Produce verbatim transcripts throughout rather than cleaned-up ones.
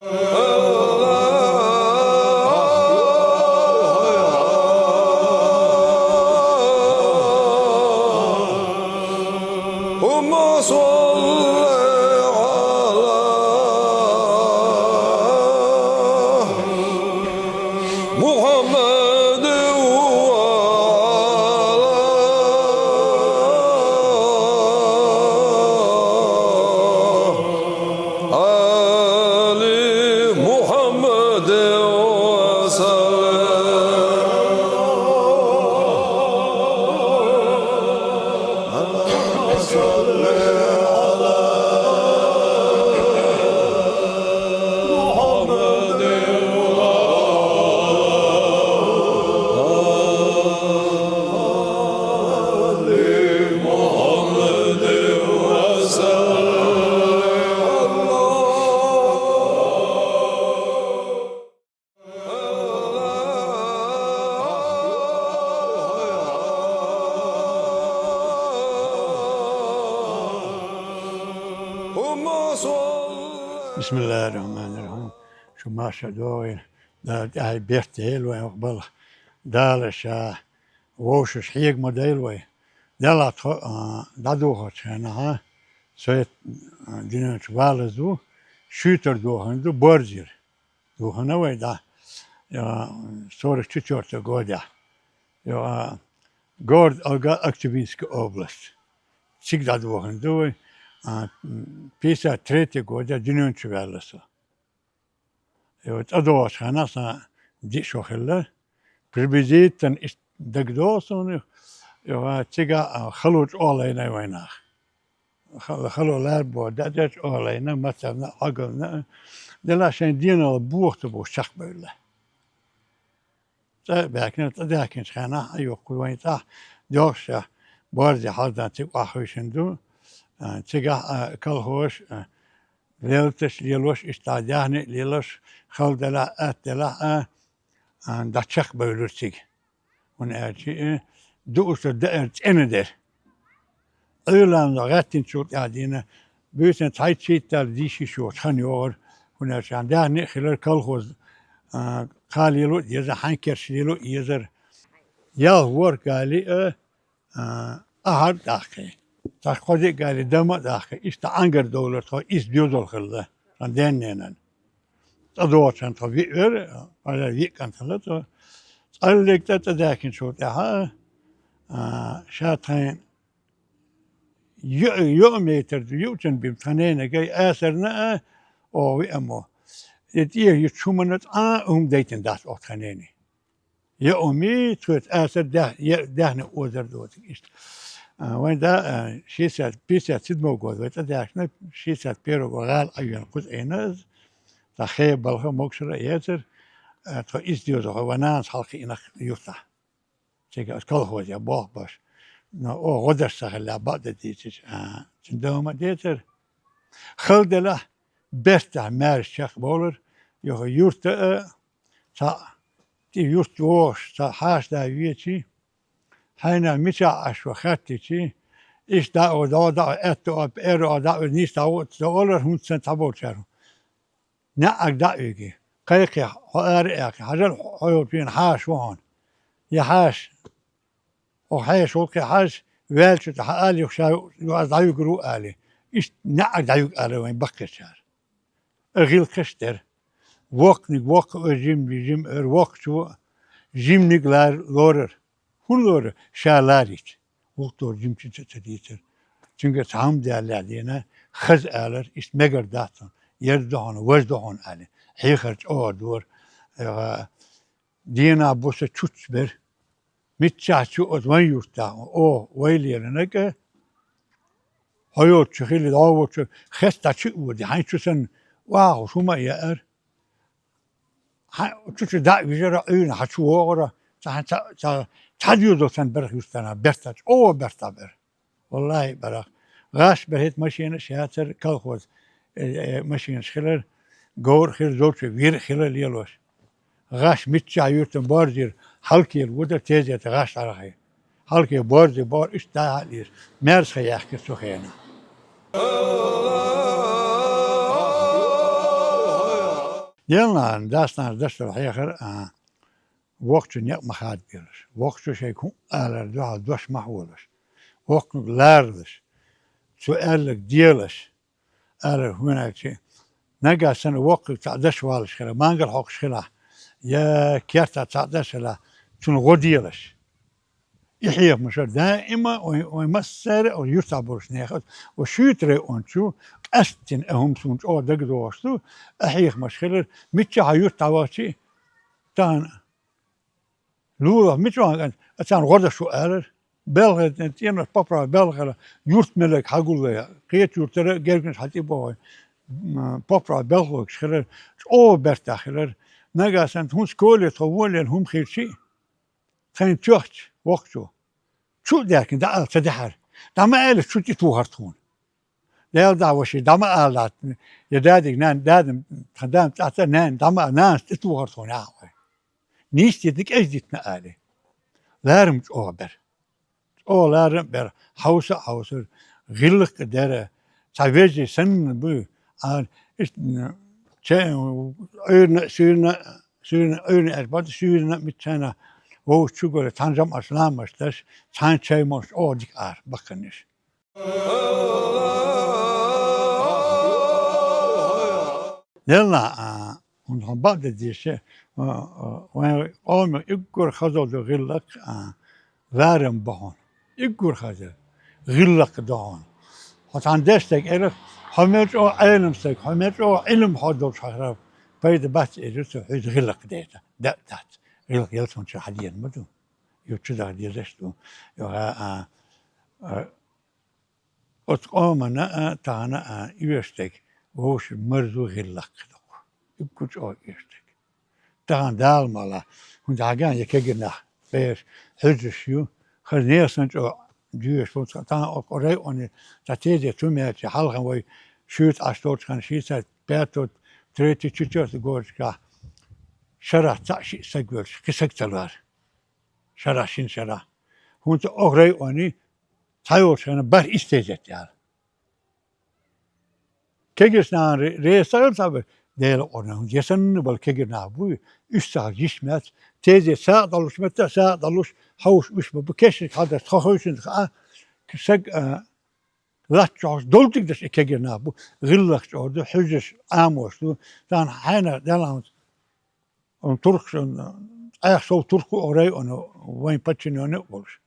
اللهم صل على محمد وعلى آل محمد وسلم. اللهم صل على محمد وعلى آل محمد وسلم. بسم الله الرحمن الرحيم. Шу марша догӀийла, Дала тӀехьа беркате йойла вайн балха. Дала ша вовшашка хьега ма дойла вай. Делахь тхо, а, дӀадохучу хенахь, совет, а, дуьнен чу валаза ву, шуьйтара дохийна ду Борзера. Дохийна вай дӀа, а, сорок четвёртом годехь. Йо, а, город Алга, Актюбинская область. Цига дӀадохийна ду вай, а, м, пятьдесят третий годехь дуьнен чу ваьлла со. Йо, тӀадогӀучу хенахь сан диъ шо хилла. Приблизительно иштта дагадогӀу суна, йо, а, цигахь, а, хало чӀогӀа лайна вайнах. Хало, хало ларбо даьлча чӀогӀа лайна, мацарна а, хьогална а. Делахь шайн денал боху ца бохуш чекхбевлла. ЦӀа а баьхкина, цӀа даьхкинчу хенахь а йоккхур вайн цӀахь доьхуш а, Борзе хьалдан цига охьахевшина ду. А, цигахь а колхозаш, а, лелаташ, лелош, иштта даьхни а лелош, хала делахь, атта делахь а, а, дӀа чекхбевлира цига. ХӀунда аьлча, э, дуустар даар цӀена дара. Ӏуьйранна гӀаьттинчул тӀаьхьа дийна, буьйсанна цхьайтта-шийтта дийша йиш йоцу хан йогӀура, хӀунда аьлча даьхни а хилар колхоз, а, кхалело а дезара, хьаьнкерш лело а езара. Ялх ворхӀ гали а, а, ахьар а даккхий. Цхьа кхо-диъ гали дама а даккхий. Иштта Ӏангар довлар тхо, иза доьзал хилла, сан ден-ненан. ЦӀа доцурна тхо виъ вара, виъ кӀант хилла тхо. ЦӀаллиг тӀа, тӀадаьхкинчул тӀаьхьа, а, ша тхайн йо-, йоӀ метр ду, юучун бина тхан ненан гай асарна а, оха виъ мо. И тӀе йичу хӀуманна цкъа а хӀума дайтина дац оха тхан нене. ЙоӀ ма ю, цуьнца асар даьх-, е-, даьхни озар доцург иштта. А, вайн да, а, шестьдесят, пятьдесят седьмой год вай тӀадаьхкина, шестьдесят первый год гӀала Ӏайоьнна кхуза Ӏийна иза. Цхьа хеба балха могушалла а яцара, а, тхо иза доьзал хьо вайн нанас хьалакхиънарг юьртахь. Цига оцу колхозехь болх беш. Но оха гӀо деш ца хилла, бакъдерг дийцича, а, цуьнан дама а децара. Хала делахь, бертахь маьрша чекхбовлар, юха юрта а, цхьаъ, тӀе юрт вогӀуш, цхьа хьаша да веачий, хьайна мичахь Ӏаш ву хаьттичий, иштта дӀа а, дӀо а, дӀа а, аьтто а, пӀеро а, дӀа а, нийса дӀа а, ца олар, хӀунда сан цхьаболчара. НеӀарг дӀа а уьгий, кхайкхий, хьо ара а аьккхий, хьажал, хьо йолчу вена хьаша ву хьуна. Я хьаша, хьо хьеша гӀуллакхе хьажа, ваьлча тӀе хьан ала юха ша юха аса дӀаюгур ву алий. Иштта неӀарг дӀаюга алара вайн баккхийчара. А гӀиллакхаш дара. Воккханиг воккха а, жиманиг жима а, воккхачо а жиманиг лар-, лорар. ХӀун лорар? Ша ларийча. Вукхо жимачуьнца а ца дийцар. Цуьнгара цхьа хӀума даьллехь дийна, хаза алар, иштта мегар дац хьуна, яра ду хьуна, важа ду хьуна аьлла. Хьехар чӀогӀа дора. Ага, дийнахь-буса чучча бера. Миччахь чу оцу вайн юьртахь, оха вай лелийнарг а, хьо йолчу хили дӀо а волчу, хеста дӀа чу а воьдий, хьайн чу санна, охьахуш хӀума а яара. Хьан чу-чу дӀа а вижара, Ӏуьйранна хьан чу вогӀура, цхьа, цхьа, цхьа, цхьа доьзал санна бара юьртана, бертахь, чӀогӀа бертахь бара. Валлахьи, бара. ГӀаш бара, хӀета машинаш яцара, колхоз, э, э, машинаш хилар, говр а хилар, зулчу вир а хилар лелош. ГӀаш миччахь юьртан Борзера хьалкхера ву дара, тезета гӀаш дӀарахьий. Хьалхе Борзе бохура, иштта дӀа а хьалийра. Маьрсха яьхкира цу хенахь. Делан дас-нанас дашдала хьехар, а, воккхачун некъ ма хадабелаш, воккхачо шайга хӀуъа алар дуьхьал дош ма хьолаш, воккханиг ларалаш, цо аьлларг делаш, алар хӀунагчи. Нагахь санна воккханиг цхьа даш валаш хилахь, мангал хьокхаш хилахь, я керта цхьа даш хилахь, цунна гӀо делаш. И хьехамаш даима вайн, вайн массара а юртахь болчу нехан, вайн шуьйтарай ончу къаьсттина а хӀума суна чӀогӀа дагадогӀуш ду, а хьехамаш хилар, миччахьа юртахь вахчи, тахана лулахь мичахьа кӀант, а царна гӀо даш ву алар, белхар, цӀенош поправ белхар, юрт мелларг хьагуллай, кхечу юртара герганаш хьатӀебохуй, м, поправ белхалгаш хилар, чӀогӀа бертахь хилар, нагахь санна хӀун сколе тхо воллен хӀума хилчи, тхайна тоьхча, воккхачо. Чу а даьхкина, дӀаала ца дехьара. ДӀа ма аьлла, чу тӀетухар тхуна. Дела дӀа ваши, дӀа ма ала, я дадиг, нана, дадам, тхан дам цӀаца, нана, дӀа ма ала, нанас тӀетухар тхуна, яхьа вай. Нийса дитина, кӀезиг дитина али. Ларам чӀогӀа бер. ЧӀогӀа ларам бер. Хьовса а хьовсар. ГӀиллакх а дера. Цхьа вежарий санна буй. А, иштта, м, че-, Ӏуьйрана, суьйрана, суьйрана, Ӏуьйрана аьлча бац, суьйрана миччана вовшах чу гора, цхьана жамӀаш ламаш даш, цхьана чай молуш чӀогӀа дика ара, баккханаш. Делла, а, хӀунда хьо бакъ дан деза, а, а, вайн къоман уггар хаза ду гӀиллакх, а, ларам бу хьуна. Уггар хаза. ГӀиллакх ду хьуна. Хьо цхьана дешнашка элира, хьо мел чӀогӀа Ӏелам стаг, хьо мел чӀогӀа Ӏилма хьо долуш хьо хиларх пайда бац, элира цо, хьуьца гӀиллакх дайта. Да, дац. ГӀиллакх ялсамани чу хьан дена ма ду. Ю чу даха дезаш ду. Ю, а, а, а, Оцу къомана а, тахана а, оьшург вовшийн марзо гӀиллакх доккху. Уггар чӀогӀа оьшург. Тахана Дала мукъ лахь, хӀунда хьаган я кегий нах, бераш, хьуьжарш ю, хаза нехан санна чӀогӀа доьшуш бу, тахана оцу районе цхьа тезет хӀума яьлча, хьалха вай шуьйца Ӏаш долчу хенахь, шийца пятый, третий, четвёртый городашкахь шарахь цхьаъ шиъ стаг воьлча, кхин стаг ца лора. Шарахь, шина шарахь. ХӀунда оцу районе цхьайолчу хенахь бархӀ исс тезет яьлла. Кегийчу нахана ре-, реза ца хилла цхьаберш, Делан къинхетам, хӀунда я санна бала кегий нах буй, уьш ца хилча йиш ма яц, тезет сагӀа далуш, меттах а сагӀа далуш, хьовсуш уьш ма бу, кешнашка хьалдаш тхо хевшина хаьа, стаг, а, латта чохь долу дика дерш и кегий нах бу, гӀиллакх чӀогӀа ду, хьуьжарш Ӏамош ду, тахана хьайна Делан Оцу туркхашна, ткъех сов туркх ву оцу районе вайн подчинённый а волуш.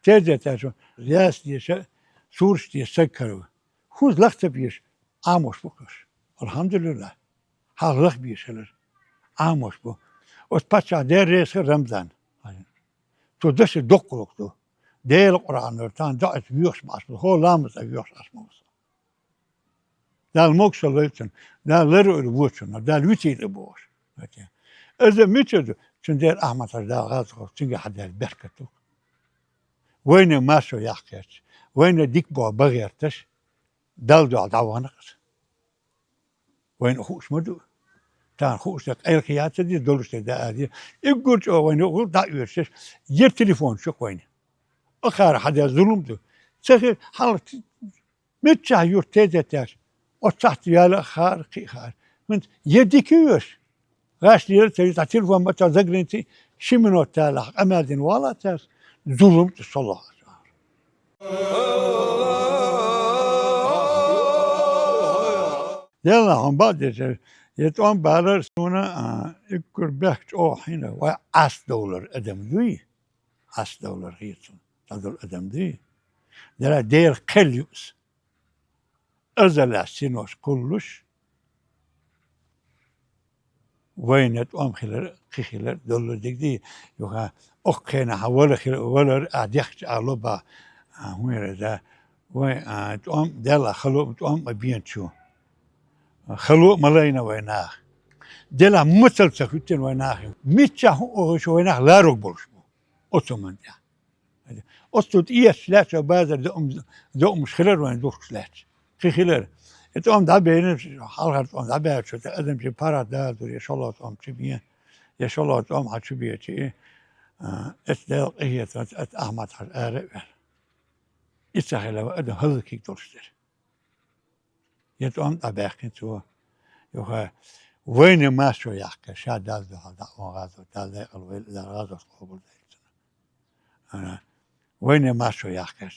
Тезет аьлча, яц деша, сурташ деша стаг караву. ХӀунда лаха ца безаш, Ӏамош бу-кх уьш. Алхьамдулиллахь. Хьалха лаха безаш хилар. Ӏамош бу. Оцу паччахьна Дела реза хила Рамзан. Цо даши доккхалуш ду. Делан Къуръанера тахана доӀа ца воьхуш ма Ӏаш бу, хӀора ламаз а воьхуш Ӏаш ма ву со. Дала могушалла лойла цунна, Дала ларвойла вочунна, Дала вицийла бохуш. Иза мичара ду? Цундела Ахьмад-Хьаьжа, Дала гӀазот хуьлда, цуьнга хьадаьлла беркат ду. Вайна маршо яккха гӀерташ, вайна дика боху бан гӀерташ, Далла дуьхьал дӀавахана-кх иза. Вайна хууш ма ду. Тахана хууш дерг къайлакхе яц а деза, долуш дерг даа а деза. Уггар чӀогӀа вайна юкъахула дӀа а оьшуш, яра телефон чу-кх вайна. Ахара хьадаьлла зулам ду. Ца хир, хьалха миччахь юрт тезет яьлча, оццахь яла а хаьара, кхин а хаьара. ХӀинца я дика ю аша, гӀаш лела ца ю, цхьа телефон ма ца загринций, ши минот талахь къамел дина вала цаьрца, зулам ду со лохьа. Делла хьуна бакъ деза, я тӀом балар суна, а, уггар бехк чӀогӀа хьийна, вай Ӏас довлар адам дуй? Ӏас довлар хеташ цунна, цхьадолу адам дуй? Дера, Делан кхел ю иза. Азалехь синош кхуллуш, вайна тӀом хилар, кхин хилар доллу дигди, юха оккхенахь вала хила, валар а дехча а ло бан, а, хӀун яра иза, вай, а, тӀом, Делла хало а, тӀом а бен чу. Хало а ма лайна вай нах. Делахь мацалла ца хӀуьттина вай нахе. Миччахь хӀун охуьйтуш вай нах ларог болуш бу оцу хӀуманна тӀехь. Оццул тӀеэцаш лаьтташ базар доӀум-, доӀумаш хилар вайн духкуш лаьтташ. Кхин хилар. И тӀом дӀабевлла, хьалхара тӀом дӀабаьллачул тӀаьхьа адам чу паргӀат дала дара, я шолгӀа тӀом чу бен, я шолгӀа тӀом хьан чу бечи, а, эцу Делан къинхетамца, эцу Ахьмад-Хьаьжа ара а ваьлла. И ца хилла вайн адам хӀаллакьхиг долуш дара. Я тӀом дӀабаьккхина цо. Юха, Вайна маршо яьккхар, ша Далла дуьхьал дӀа а ван гӀазот, Дала декъал вай, Дала гӀазот къобалдойла цун. Ана, вайна маршо яьккхар.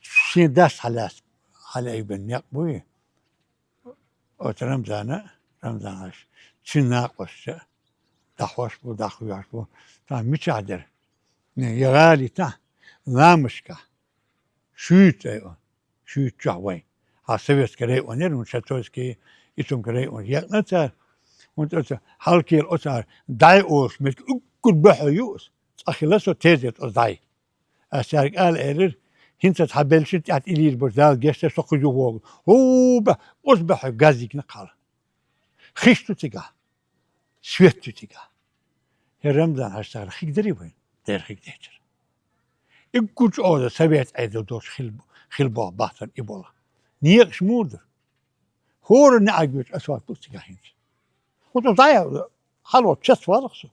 Шен дас хьалаьц-, хьалаайбенна некъ буй? Оцу Рамзана, Рамзан-Хьаьжа, цуьнан накъосташа, дӀахьош бу, дӀахоьхьош бу. Тахана мичахь дара? Я гӀали тахь, ламашка. Шуьйца айо. Шуьйца чохь вайн. Хьан советский район яра, хӀунда Шацойский, Итумка район екъна цара. ХӀунда оцу хьалкера оцара дай олуш, меттиг уггар бохьо ю ас. Цкъа хилла со тезет оцу дай. Ас цаьрга ала элира, хӀинца цхьа белшин тӀехь тӀилийр бу, Дала гечдойла, со кхуза юхавогӀу. ХӀу бе-, оцу бохьо газ йигна кхала. Хиш ду цигахь. Свет ю цигахь. ХӀара Рамзан-Хьаьжа цара хиг дарий вайн? Дера хиг дехира. Иггу чӀогӀа совет Ӏедал долуш хил-, хилла боху бахтар и болу. Некъаш муха ду? ХӀора неӀарг йоьцу асфальт бу цигахь хӀинца. ХӀун ду дӀа, хьало чес валах со.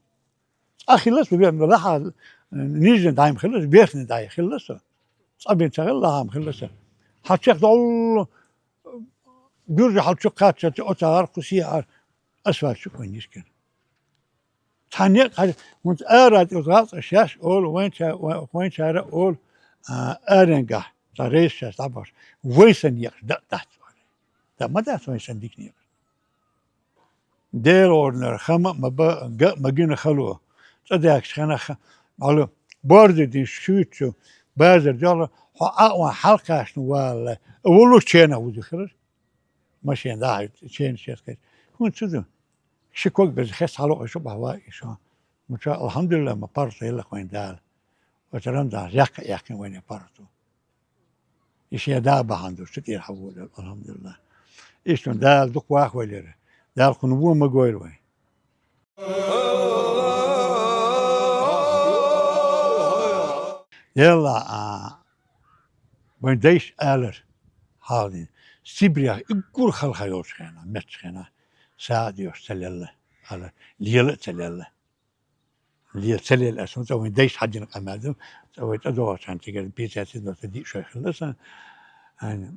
Цкъа хилла со, вен лаха, нижний дӀайма хилла со, верхний дӀай хилла со. Цкъа бен ца хилла, лахам хилла со. Хьан чех долу Гуьржа хьал чу кхаччалц оцу гӀар кху сехьар асфальт чу кхуьнниш кина. Цхьа некъ хьажа, хӀунца ара тӀе гӀалцӀа шаьш олу, вайнча-, вай-, вайнчара олу, а, аренгахь, цхьа рейс шаьш дӀабахьаш, вай сан некъаш дан а дац олу. Дан ма дац вай сан дика некъаш. Делорнара хама а ма ба, га а ма гина хало. ЦӀа даьхкачу хенахь, хьала борза дин шуьйцу, базар дохла, хьо Ӏа а ван хьалкхашна валла, а волу ченах вузу хилар. Машен дахьа, чена шеткаш. ХӀунда ца ду? Ши ког беза хеста хьалокхуьйсу бахьа ваиша. Муча, алхьамдулилла, ма паргӀат елла вайн Дала. Оцу Рамзан яккха а яьккхина вайна паргӀато. И шен да бахьана ду, цу тӀера хьан волавелла, алхьамдулилла. Иштта Дала дукха вахавелира. Дала кхунна вон ма гойла вайн. Делла, а, вайн дайша алар хьалдина. Сибрех уггар халха йолчу хенахь, меттачу хенахь, сагӀа а доьхуш ца лелла, ала, лела а ца лелла. Лела ца лела аса, цӀа вайн дайша хьадина къамел ду, цӀа вай цӀа догӀучхьана цигара пятьдесят седьмой диъ шо хилла сан. Ана,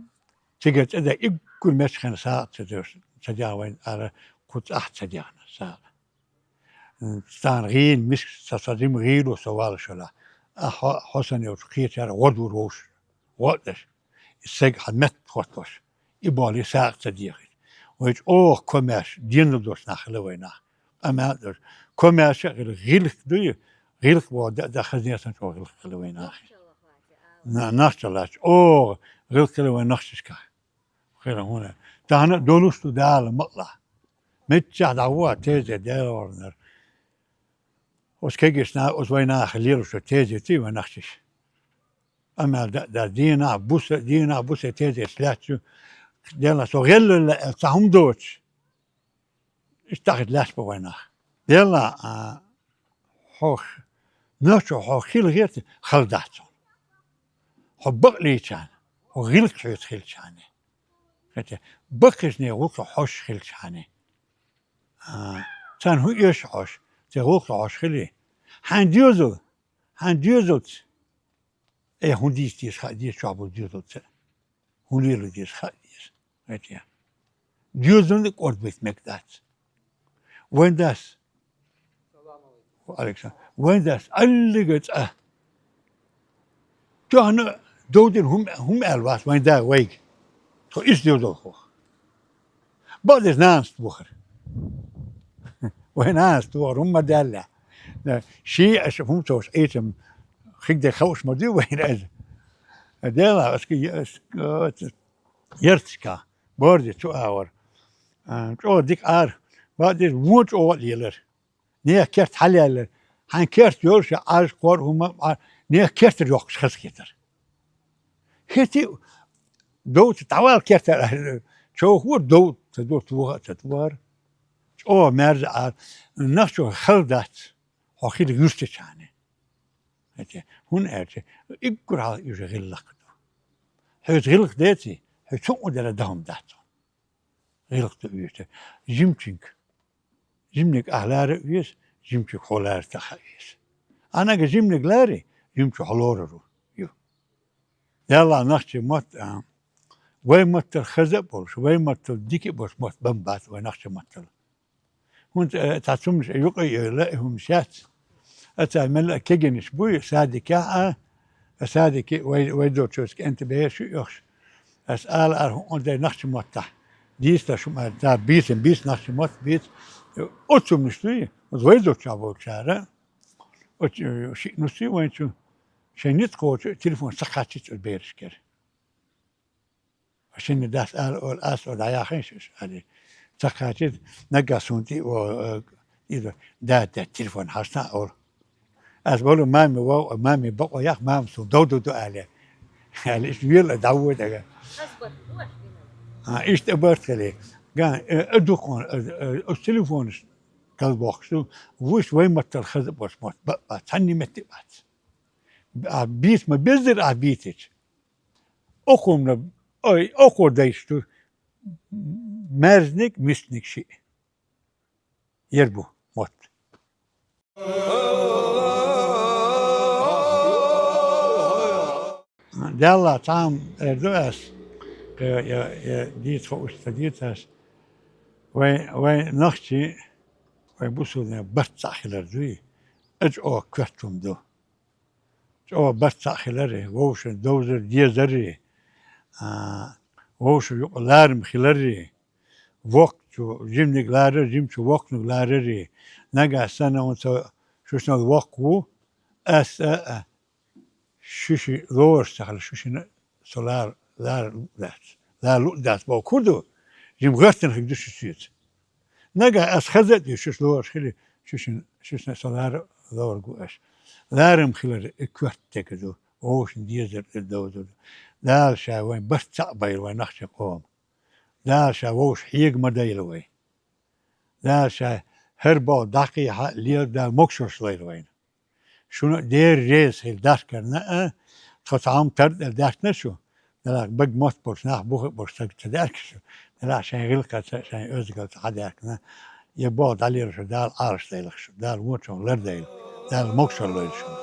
цигара цӀа дай уггар меттачу хенахь сагӀа ца доьхуш, ца дегӀ вайн ала, кху цӀахь ца дегӀна сагӀа. Царна гӀийла миска ца, ца жима гӀийла со валлашалахь. А хьо, хьо санна йолчу кхечара гӀо дур вовш, гӀо а даш. И сайга хьан метта хӀоттош. И болу сагӀа ца дехийта. Вай чӀогӀа комаьрша, денал доцу нах хила вай нах. Къамел а доцу. Комаьрша а хила, гӀиллакх дуй, гӀиллакх боху да, да хазне сан чӀогӀа гӀиллакх хила вай нах. На-, нах чаллач. ЧӀогӀа гӀиллакх хила вай нахчашкахь. Хира хӀуна. Тахана а долуш ду Дала мукъалахь. Миччахь дӀагӀо а тезе делорнар. Оцу кегийчу на-, оцу вай наха лелаш тезе ти вай нахчиш. Амма да, да, дийнахь буса, дийнахь буса тезеш лаьтташ ю. Делла со гӀеллалла аьлла ца хӀума доцуш. Иштта дахийта лаьтташ бу вай нах. Делла, а, хьох, нохчо хьо хила гӀерта хала дац хьуна. Хьо бакълийчарна, хьо гӀиллакх хьоьца хилчарна. Хете, баккхийчне гӀуллакх хьош хилчарна. А, царна хӀун эш хьош, церан гӀуллакх хьош хили. Хьайн доьзал, хьайн доьзалца. Э, хӀун дийца деза, хаа деза, чохь болу доьзалца. ХӀун лело деза, хаа деза. Хете. Доьзална кӀордбайта мега дац. Вайн дас. Ва алейкум салам. Вайн дас аллига цӀа. Тоьхна довдина хӀума, хӀума аьлла вац вайн да вайга. Тхо ис доьзалхо. Бакъдерг нанас бохура. Вай нанас бохура, хӀумма ма даьлла. Ший аша хӀума цовш Ӏийчам хиг де хауш ма дуй вайна аьлла. Дела, аска, аска, ярташка, борзе цу агӀор. А, чӀогӀа дика Ӏара. Бакъдерг вон чӀогӀа а лелара. Нехан керт хьалаьллара. Хьайн керт йолуш, Ӏаж, кхор, хӀума, Ӏа-, нехан кертара йоккхуш хазахетара. ХӀети довца дӀавала кертара аьлла, човхор дов ца до, тоха а ца тохара. ЧӀогӀа мерза Ӏара. Нах чу хала дац, хьо хила юьртачарна. ХӀети, хӀунда аьлча, уггар хьалха уьш гӀиллакх ду. Хьоьца гӀиллакх деций, хьоьца хӀуъа дара дахам дац. ГӀиллакх ду уьш. Жимчуьнга. Жиманиг ахь лара а веза, жимчуьнга хьо лара таххьа а веза. Ахь нагахь жиманиг ларий, жимчу хьо лорар ву, ю. Делла нахчи мотт, а, вай маттал хаза а болуш, вай маттал дика а болуш мотт бан бац вай нахчи маттал. ХӀунда, э, цхьа цумаш юкъа йойла, э, хӀумаш яц. Ацай мел а кегийнаш буй, садикехь а, а садике вай, вай долчуьра кӀентий бераш ю йохуш. Ас ала ара хӀун дай нохчийн маттахь. Дийцалаш хӀума ара, да, бийцина, бийца нохчийн мотт, бийца. Оцу цумаш дуй, оцу вай долчохь болчара. Оцу, э, шиъ нуьсий вайн чу, шайн ницкъ кхочу телефон ца кхаччалц оцу берашкара. Шинна дас ала олу, ас олу, дӀаяхийша уьш, аьлла. Ца кхачийта, наггахь суна тӀе а, э, иза, да, да, телефон хьаштан олу. Ас болу мами вов, мами бакъо ях, мама суна дов ду ду, аьлла. Аьлла, иштта вела дӀавоьду ага. А, иштта а барт хили. Ган, э, а дукха, э, э, оцу телефонаш калбохкуш ду, вуьш вай маттал хаза а боцу мотт, ба, ба, цхьанна метте а бац. А, бийца ма бездира, а, бийцича. Окхунна, ой, окхо дайш ду, маьрзниг, мисниг шиъ. Ер бу мотт. Делла цхьаьна эр ду ас, я, я, я дийца хууш ца дийца ас. Вай, вай нохчий, вай бусулба барт цхьаъ хилар дуй, ачу оха коьртум ду. ЧӀогӀа барт цхьаъ хиларе, вовшийн довзар дезаре, а, вовшийн юкъа ларам хиларе, воккхачу жиманиг ларар, жимачу воккханиг лараре. Нагахь санна хӀун со шуьшинал воккха ву, ас а, а, шуьшиъ лоруш ца хилла, шуьшинна со лар-, лара луъ дац. Лара луъ дац бохург хӀун ду? Жима гӀоьртина хир ду шу соьца. Нагахь ас хаза а дуьйш, шуьша лоруш хили, шуьшин-, шуьшинна со лара лору гу аша. Ларам хилар и коьрта дерг ду, вовшийн дезар и довзар ду. Дала ша вайн барт цхьаъ байла вайн нохчийн къоман. Дала ша вовшах хьега ма дайла вай. Дала ша хӀара боху дӀакхехьа а лела Дала могушаллаш лойла вайна. Шуна а Дела реза хила дахкарна а, тхо цхьа хӀума тардина даьхкина шу, делахь бага мотт болуш нах буха а болуш стаг ца даьхкина шу, делахь шайн гӀиллакхаца а, шайн оьздангаллица хьадаьхкина, я боху дӀалелаш Дала Ӏалаш дайлах шу, Дала вочунах лардайла, Дала могушалла лойла шуна.